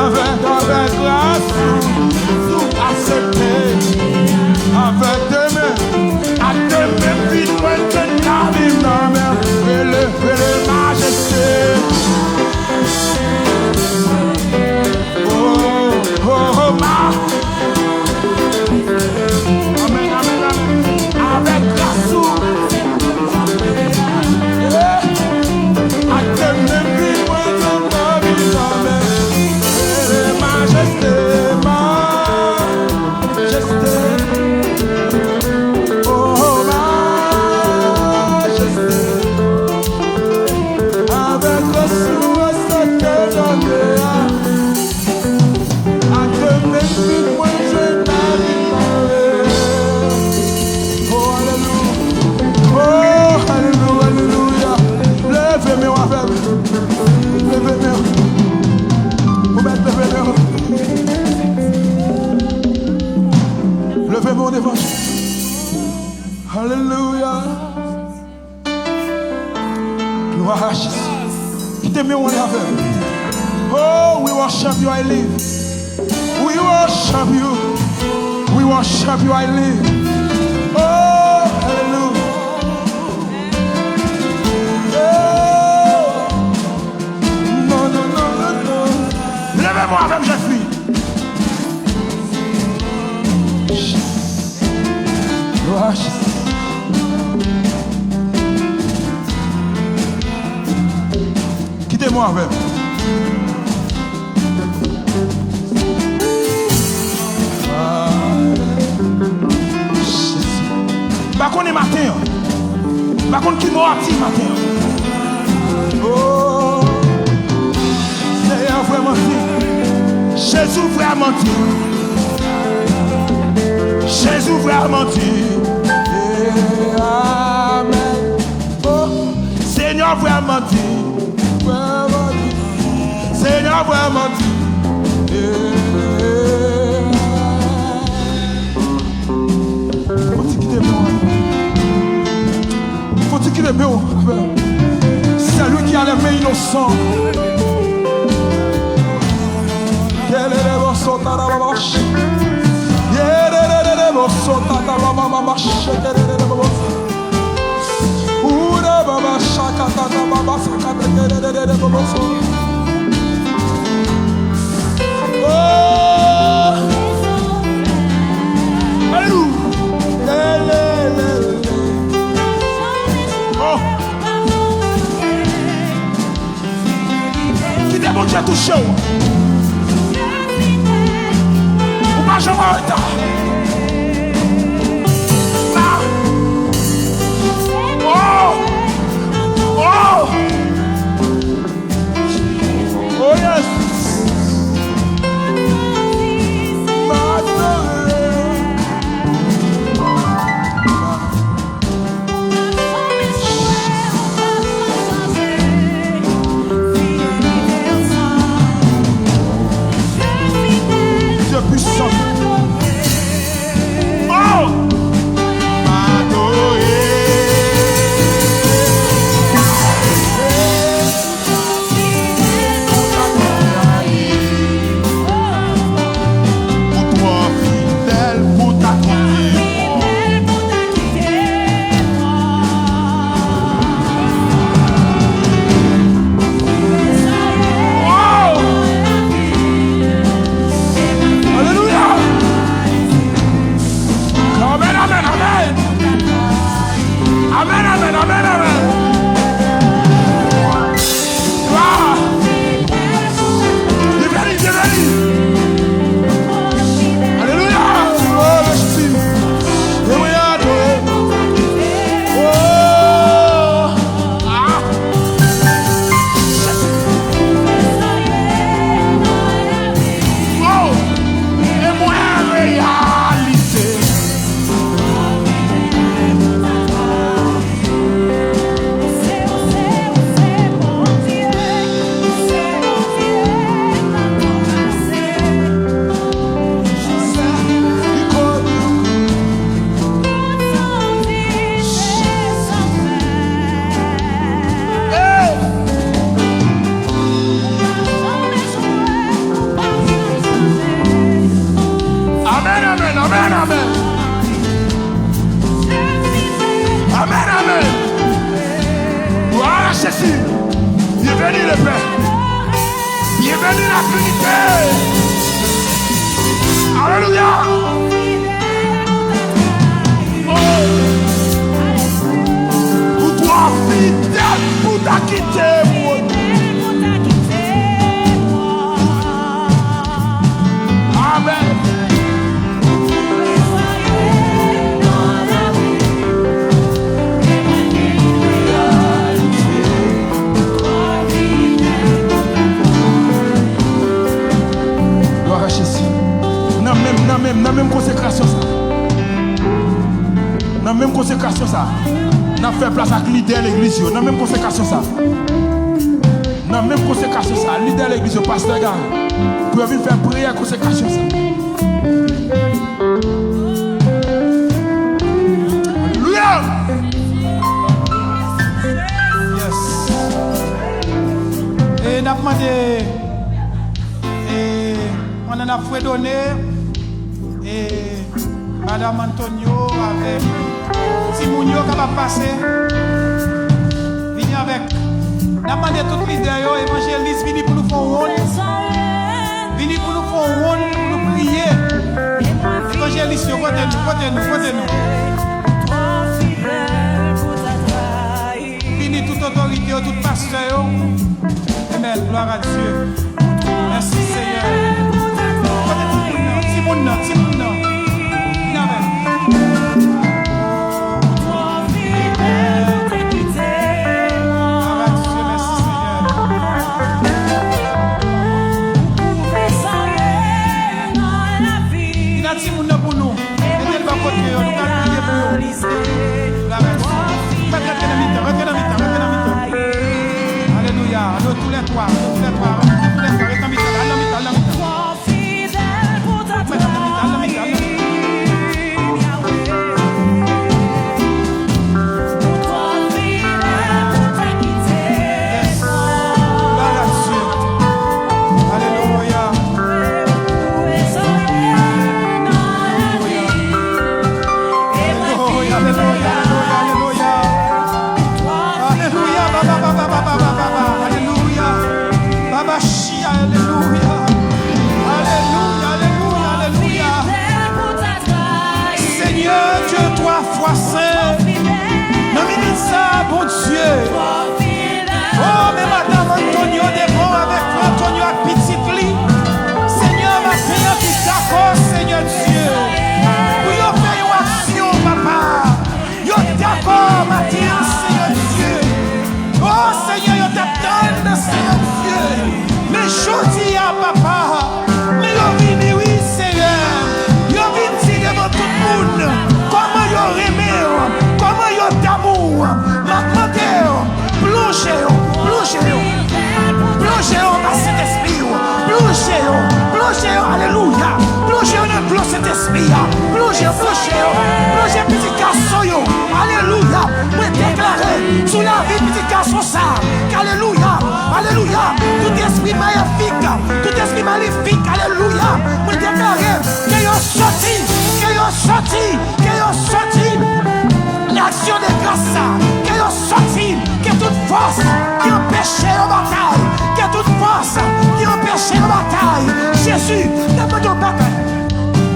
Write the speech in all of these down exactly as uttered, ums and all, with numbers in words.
Avèk, avèk gras ou, ou aksepte. Avèk de men, ak de men vin mwen jwenn lavi m nan men. Rele, rele majeste. Oh, oh, oh, ma. Amèn, amèn, amèn. Avèk gras ou. Eh, ak de men vin mwen jwenn lavi m nan men. Rele majeste, majeste. Oh, majeste. Avèk resous sa ke Bondye a. Ak de men vin mwen jwenn lavi m nan men. Oh, alelouya. Oh, alelouya, alelouya. Leve men w avè m. Leve men w. Ou mèt leve men w. Leve men w devan. Alelouya. Glwa a Jezi. Kite men w ale avè m. Oh, we worship you, I live. We worship you. We worship you, I live. Oh, alelouya. Oh. Non, non, non, non, non. Leve men w avè m, jèn fi. Glwa a Jezi. Kite mwen avè m. Ah, Jezi. M pa konnen maten an. M pa konn ki mo a di maten an. Oh, Senyè vrèman di. Jezi vrèman di. Jezi vrèman di. Eh, amèn. Oh, Senyè vrèman di. Vrèman di. Senyè vrèman di. Eh. Fò ti kite men w. Fò ti kite men w. C'est lui qui a les mains innocentes. Kelele boso tarababa. Yelele boso tatababa. Ura baba shaka tatababa sakata kelele boso. Oh! Alelouya! Oh! Kite Bondye touche w. Ou pa janm an reta. Ah! Oh! Oh! Oh yes! Dieu puissant. Amen, amen. Amen, amen. Gloire à Jésus. Il est venu le paix. Il est venu la vérité. Alléluia. Oh. Ou twò fidèl pou ta kite mwen. Amen. Gloire à Jésus. Nan menm, nan menm, nan menm konsekrasyon sa. Nan menm konsekrasyon sa. N ap fè plas ak lidè legliz yo. Nan menm konsekrasyon sa. Nan menm konsekrasyon sa, lidè legliz yo, pastè Gary, pou yo vin fè priyè konsekrasyon sa. Alelouya! Yes. E n ap mande, e, pandan n ap fredone, e, Madam Antonio avèk timoun yo kapab pase. Vini avèk. N ap mande tout lidè yo, evanjelis, vini pou nou fè yon wonn. Vini pou nou fè yon wonn, pou nou priye. Evanjelis yo, kote nou, kote nou, kote nou? Vini tout otorite yo, tout pastè yo. Amen, gloire à Dieu. Mèsi, Seyè. Kote timoun nan? Timoun nan, timoun nan. Vin avè m. Gloire à Dieu, mèsi, Seyè. Vin ak timoun nan pou nou. Mete l bò kote yo, nou pral priye pou yo. Gloire à Dieu. Mèt rantre nan mitan, rantre nan mitan, rantre nan mitan. Alelouya. Nou tou lè twa, nou tou lè twa, nou tou lè twa, ret nan mitan, al nan mitan, al nan mitan. Mèt al nan mitan, al nan mitan, al nan mitan. Yes. Gloire à Dieu. Alelouya. Alelouya. Alelouya, alelouya, alelouya, alelouya. Alelouya, baba, baba, baba, baba, baba. Alelouya. Baba, shia, alelouya. Alelouya, alelouya, alelouya. Senyè Dye twa fwa sen, nan minit sa, Bondye. Oh, men madanm Antonio devan w avèk frè Antonio ak pitit li. Senyè, maten an, ki dakò, Senyè Dye, pou yo fè yon aksyon, papa. Yo dakò maten an, Senyè Dye. Oh, Senyè, yo t ap tann, Senyè Dye. Men jodi a, papa, men yo vini, wi, Senyè. Yo vin di devan tout moun kòman yo renmen w, kòman yo damou w. M ap mande w, plonje yo, plonje yo. Plonje yo anba Sentespri w. Plonje yo, plonje yo, alelouya. Plonje yo nan dlo Sentespri a. Plonje yo, plonje yo. Plonje pitit gason yo. Alelouya. Mwen deklare sou lavi pitit gason sa. Alelouya, alelouya. Tout espri malefik, tout espri malefik, alelouya. Mwen deklare ke yo soti, ke yo soti, ke yo soti. Nan aksyon de gras sa, ke yo soti, ke tout fòs ki anpeche yo batay, ke tout fòs ki anpeche yo batay. Jezi, n ap mande w batay.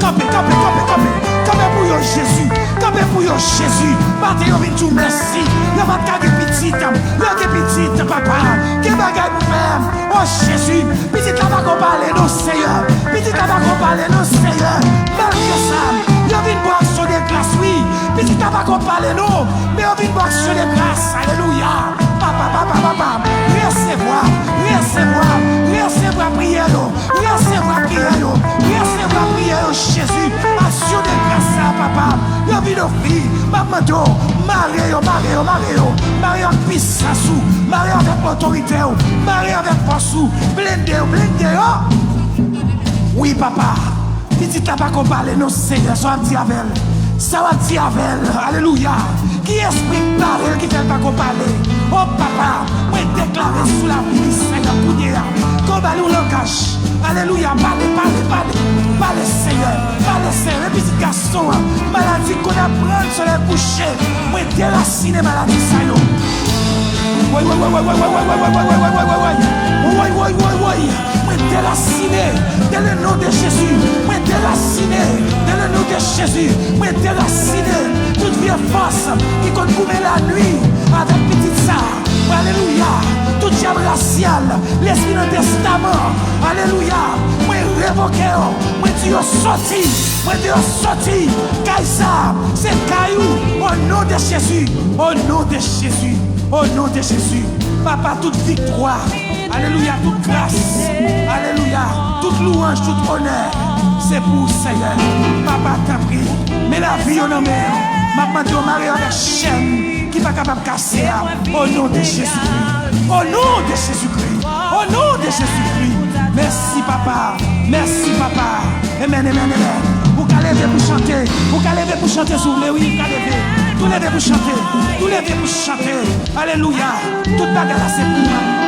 Kanpe, kanpe, kanpe, kanpe. Kanpe pou yo, Jezi. Kanpe pou yo, Jezi. Maten yo vin di w mèsi. Yo pa t ka gen pitit. Yo gen pitit, papa. Gen bagay pou fè. O Jezi, pitit la pa ko pale non, Seyè. Pitit la pa ko pale non, Seyè. Malgre sa, yo vin bò aksyon de gras, wi. Pitit la pa ko pale non, men yo vin bò aksyon de gras. Alelouya. Papa, papa, papa, resevwa, resevwa, resevwa priyè yo. Resevwa priyè yo. Resevwa priyè yo, Jezi. Aksyon de gras sa, papa. Yo vin ofri. M ap mande w, mare yo, mare yo, mare yo. Mare yo ak pisans ou. Mare yo avèk otorite w. Mare yo avèk fòs ou. Blende yo, blende yo. Wi, papa. Pitit la pa ko pale non, Senyè. Sa w ap di avè l? Sa w ap di avè l? Alelouya. Ki espri k bare l ki fè l pa ko pale? O papa, mwen deklare sou lavi li, Senyè, kounye a, ke w ba li yon langaj. Alelouya, pale, pale, pale. Pale Senyè, pale Senyè, men pitit gason an, maladi konn ap pran solèy kouche, mwen derasine maladi sa yo. Woy, woy, woy, woy, woy, woy, woy, woy, woy, woy, woy, woy, woy, woy, woy, woy, woy, woy, mwen derasine, dans le nom de Jésus, mwen derasine, dans le nom de Jésus, mwen derasine tout vye fòs ki konn goumen lanwi avèk pitit sa. Alelouya. Tout dyab rasyal, lespri nan testaman. Alelouya. Mwen revoke yo. Mwen di yo soti. Mwen di yo soti. Kay sa, se kay ou. O non de Jezi. O non de Jezi. O non de Jezi. Papa, tout viktwa. Alelouya. Tout gras. Alelouya. Tout lwanj, tout onè. Se pou ou, Senyè. Papa, tanpri. Men lavi yo nan men w. M ap mande yo mare yo avèk chèn ki pa kapab kase a. O non de Jezikri. O non de Jezikri. O non de Jezikri. Mèsi, papa. Mèsi, papa. Amen, amen, amen. Ou ka leve pou chante. Ou ka leve pou chante si w vle, wi, ou ka leve. Tou leve pou chante. Tou leve pou chante. Alelouya. Tout bagay la se pou ou.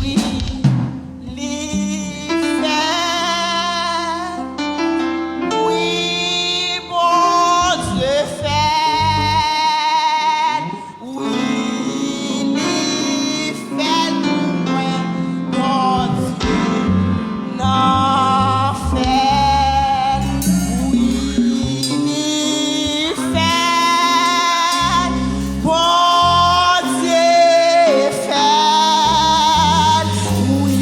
Wi, li fè. Wi, Bondye fè. Wi, li fè l pou mwen, Bondye nan fè l. Wi, li fè l, Bondye fè l. Wi,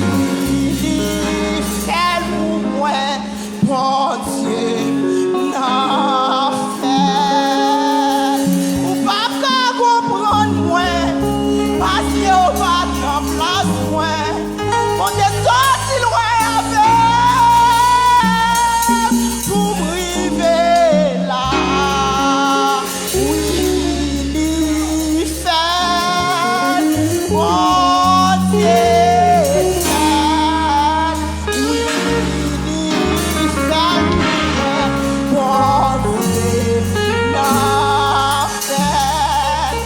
li fè l pou mwen. Bondye nan fè. Ou p ap ka konprann mwen, paske ou pa t nan plas mwen. Bondye soti lwen avè m pou m rive la. Wi, li fè l, Bondye fè l. Wi, li fè l pou mwen, Bondye nan fè l.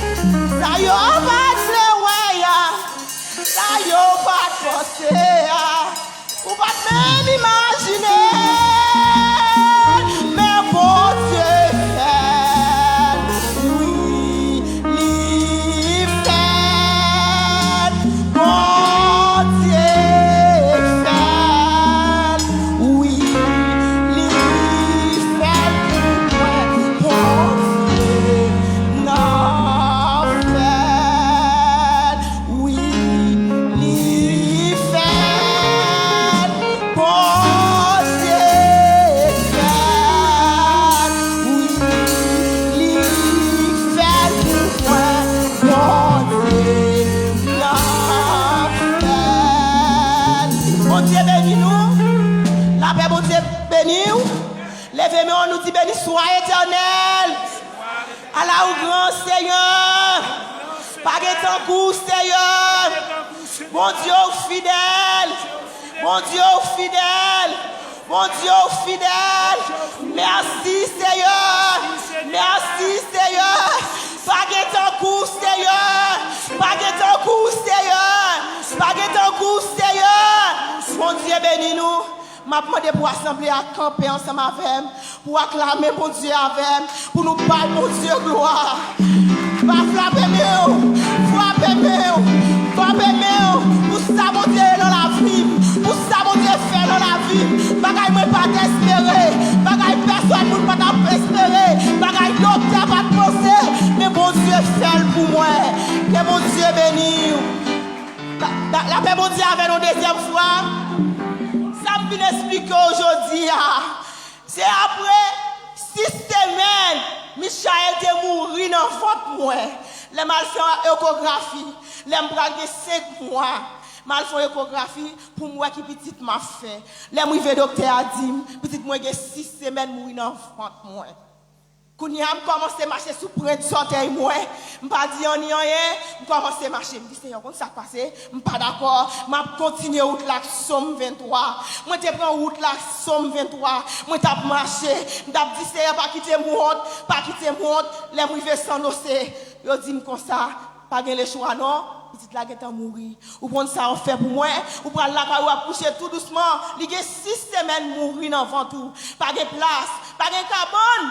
Sa yo pa t vle wè a, sa yo pa t panse a, ou pa t menm imajine l, men Bondye fè l. Wi, li fè l, Bondye fè l. Wi, li fè l pou mwen, Bondye nan fè l. Wi, li fè l, Bondye fè l. Wi, li fè l pou mwen, Bondye nan fè l. Bondye beni nou. Lapè Bondye beni w. Leve men w, nou di, beni swa Etènèl. Ala ou gran, Seyè. Pa gen tankou w, Seyè. Bondye, ou fidèl. Bondye, ou fidèl. Bondye, ou fidèl. Mèsi, Seyè. Mèsi, Seyè. Pa gen tankou w, Seyè. Pa gen tankou w, Seyè. Pa gen tankou w, Seyè. Bondye beni nou. M ap mande pou asanble a kanpe ansanm avè m, pou aklame Bondye avè m, pou nou bay Bondye glwa. Pa frape men w, frape men w, frape men w pou sa Bondye ye nan lavi m, pou sa Bondye fè nan lavi m. Bagay mwen pa t espere, bagay pèsòn moun pa t ap espere, bagay doktè pa t panse, men Bondye fè l pou mwen. Ke Bondye beni w. La, la, lapè Bondye avè nou dezyèm fwa. Sa m vin esplike w jodi a, se apre sis semèn, Michael te mouri nan vant mwen. Lè m al fè yon ekografi, lè m pral gen senk mwa, m al fè yon ekografi pou m wè ki pitit m ap fè. Lè m rive, doktè a di m, pitit mwen gen sis semèn mouri nan vant mwen. Kounye a, m kòmanse mache sou pwent zòtèy mwen. M pa di anni anyen, m kòmanse mache. M di, Seyè, w konn sa k pase? M pa dakò. M ap kontinye wout la ak Sòm venntwa. Mwen te pran wout la ak Sòm venntwa. Mwen t ap mache. M t ap di, Seyè, pa kite m wont, pa kite m wont. Lè m rive San Jose, yo di m konsa, pa gen lechwa non. Pitit la gentan mouri. Ou konn sa w fè pou mwen? Ou pral lakay ou ap kouche tou dousman. Li gen sis semèn mouri nan vant ou. Pa gen plas, pa gen kabann.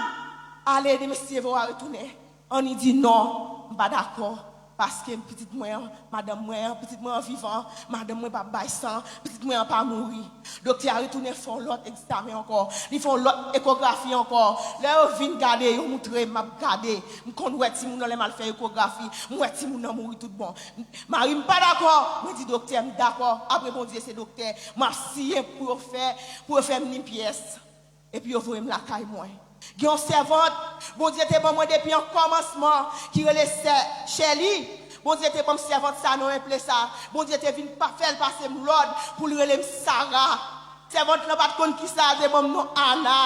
Ale, mesye, w a retounen. Anni di non, m pa dakò. Paske pitit mwen an, madanm mwen an, pitit mwen an vivan, madanm mwen p ap bay san, pitit mwen an pa mouri. Doktè a retounen fè yon lòt egzamen ankò. Li fè yon lòt ekografi ankò. Lè yo vin gade, yo moutre m, m ap gade. M konn wè timoun nan lè m al fè ekografi. M wè timoun nan mouri tout bon. Mari m pa dakò. Mwen di doktè, m dakò. Apre Bondye se doktè. M ap siyen pou yo fè, pou yo fè m ni pyès. Epi yo voye m lakay mwen. Gen yon sèvant, Bondye te ban mwen depi an kòmansman, ki rele sè Chèli. Bondye te ban m sèvant sa non enple sa. Bondye te vin pa fè l pase m lòd pou l rele m Sara. Sèvant lan pa t konn kisa, l te ban m non Ana.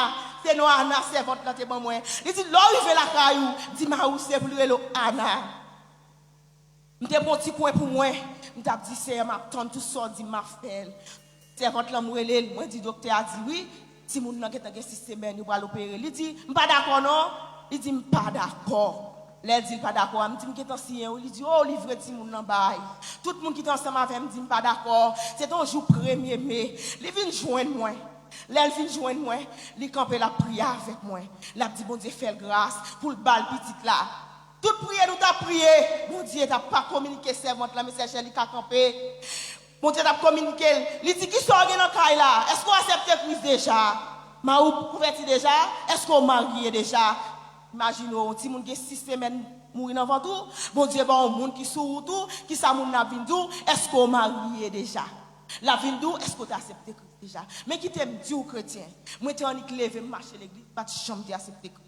Se non Ana sèvant lan te ban mwen. Li di, lè w rive lakay ou, di mari w se pou l rele w Ana. M te pran yon ti kwen pou mwen. M t ap di, Seyè, m ap tann tout sa w di m, m ap fè l. Sèvant lan, m rele l, mwen di, doktè a di wi, timoun nan gentan gen sis semèn, yo pral opere. Li di, m pa dakò non. Li di, m pa dakò. Lè l di l pa dakò a, m di, m gentan siyen wi. Li di, o, li vre timoun nan bay. Tout moun ki te ansanm avè m di m pa dakò. Se te yon jou premye me. Li vin jwenn mwen. Lè l vin jwenn mwen, li kanpe, l ap priye avèk mwen. L ap di Bondye fè l gras pou l ba l pitit la. Tout priyè nou t ap priye, Bondye t ap pa kominike sèvant lan, men sè Chèli ka kanpe. Bondye t ap kominike l. Li di, kisa w gen nan kay la? Èske w aksepte Kris deja? Mari w konvèti deja? Èske w marye deja? Imajine w, yon timoun gen sis semèn mouri nan vant ou, Bondye ba w yon moun ki sou wout ou, kisa moun nan ap vin di w? Èske w marye deja? L ap vin di w, èske w te aksepte Kris deja? Men kite m di w, kretyen, mwen te annik leve m mache legliz, m pa t janm te aksepte Kris.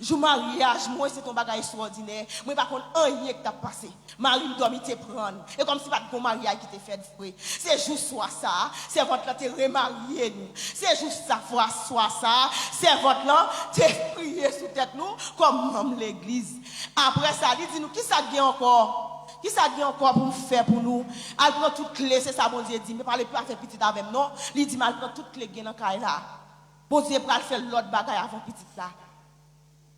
Jou maryaj mwen, se te yon bagay estwòdinè. Mwen pa konn anyen ki t ap pase. Mari m dòmi te pran n. E kòmsi pa t gon maryaj ki te fèt vre. Se jou swa sa a, sèvant lan te remarye nou. Se jou sa, fwa, swa sa a, sèvant lan te priye sou tèt nou kòm manm legliz. Apre sa, li di nou, kisa k gen ankò? Kisa k gen ankò pou m fè pou nou? Al pran tout kle, se sa Bondye di. Men pale pa fè pitit avè m non. Li di m al pran tout kle k gen nan kay la. Bondye pral fè lòt bagay avan pitit la.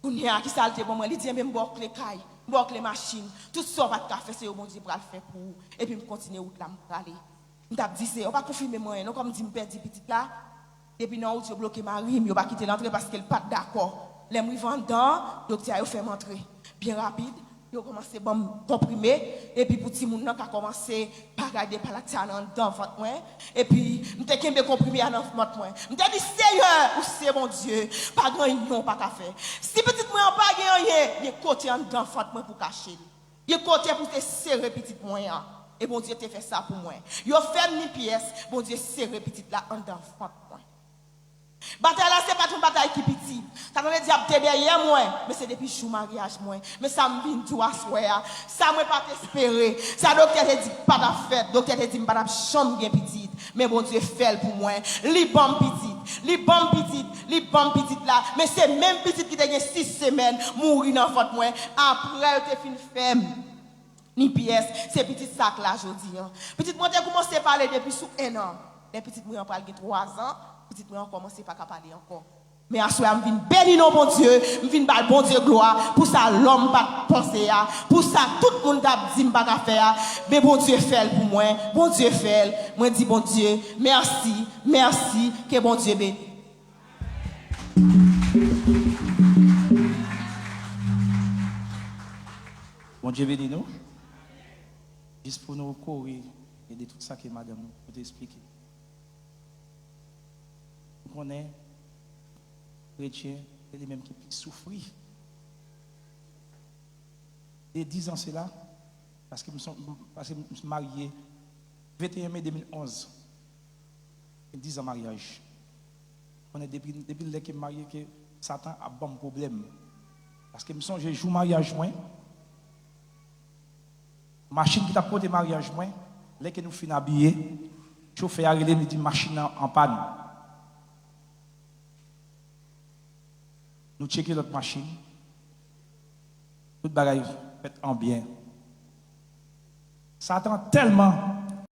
Kounye a, kisa l te ban mwen? Li di, enben, m ba w kle kay, m ba w kle machin. Tout sa w pa t ka fè, se yo Bondye pral fè pou ou. Epi m kontinye wout la, m prale. M t ap di, Seyè, w pa konfime m anyen non, kòm di m pèdi pitit la. Depi nan wout, yo bloke mari m, yo pa kite l antre paske l pa t dakò. Lè m rive anndan an, doktè a yo fè m antre. Byen rapid, yo kòmanse ban m konprime, epi pou timoun nan ka kòmanse pa gade palatia nan anndan vant mwen. Epi, m te kenbe konprime a nan vant mwen. M te di, Seyè, ou se Bondye, pa gen anyen w pa ka fè. Si pitit mwen an pa gen anyen, gen kote anndan vant mwen pou kache l. Gen kote pou te sere pitit mwen an. E Bondye te fè sa pou mwen. Yo fè m ni pyès, Bondye sere pitit la anndan vant mwen. Batay la, se pa t yon batay ki piti. Sa ta vle di ap te dèyè mwen, men se depi jou maryaj mwen. Men sa m vin di w aswè a, sa mwen pa t espere, sa doktè te di k pa t ap fèt, doktè te di m pa t ap janm gen pitit. Men Bondye fè l pou mwen. Li ban m pitit, li ban m pitit, li ban m pitit la. Men se menm pitit ki te gen sis semèn mouri nan vant mwen. Apre yo te fin fè m ni pyès, se pitit sa k la jodi an. Pitit mwen te kòmanse pale depi sou en an. Lè pitit mwen an pral gen twa zan, pitit mwen an kòmanse pa ka pale ankò. Men aswè a, m vin beni non Bondye, m vin ba Bondye glwa pou sa lòm pa t panse a, pou sa tout moun t ap di m pa ka fè a. Men Bondye fè l pou mwen, Bondye fè l. Mwen di Bondye, mèsi, mèsi, ke Bondye beni. Bondye beni nou. Jis pou nou kore de tout sa ke madanm nou te esplike. Nou konnen kretyen, se li menm ki pi soufri. De dizan sela, paske m son, paske m marye venteyen me de mil onz. Dizan maryaj. Konnen depi, depi lè ke m marye ke Satan ap ban m pwoblèm. Paske m sonje jou maryaj mwen, machin ki t ap pote maryaj mwen, lè ke nou fin abiye, chofè a rele m, li di m machin nan an pàn. Nou tcheke lòt machin. Tout bagay fèt an byen. Satan tèlman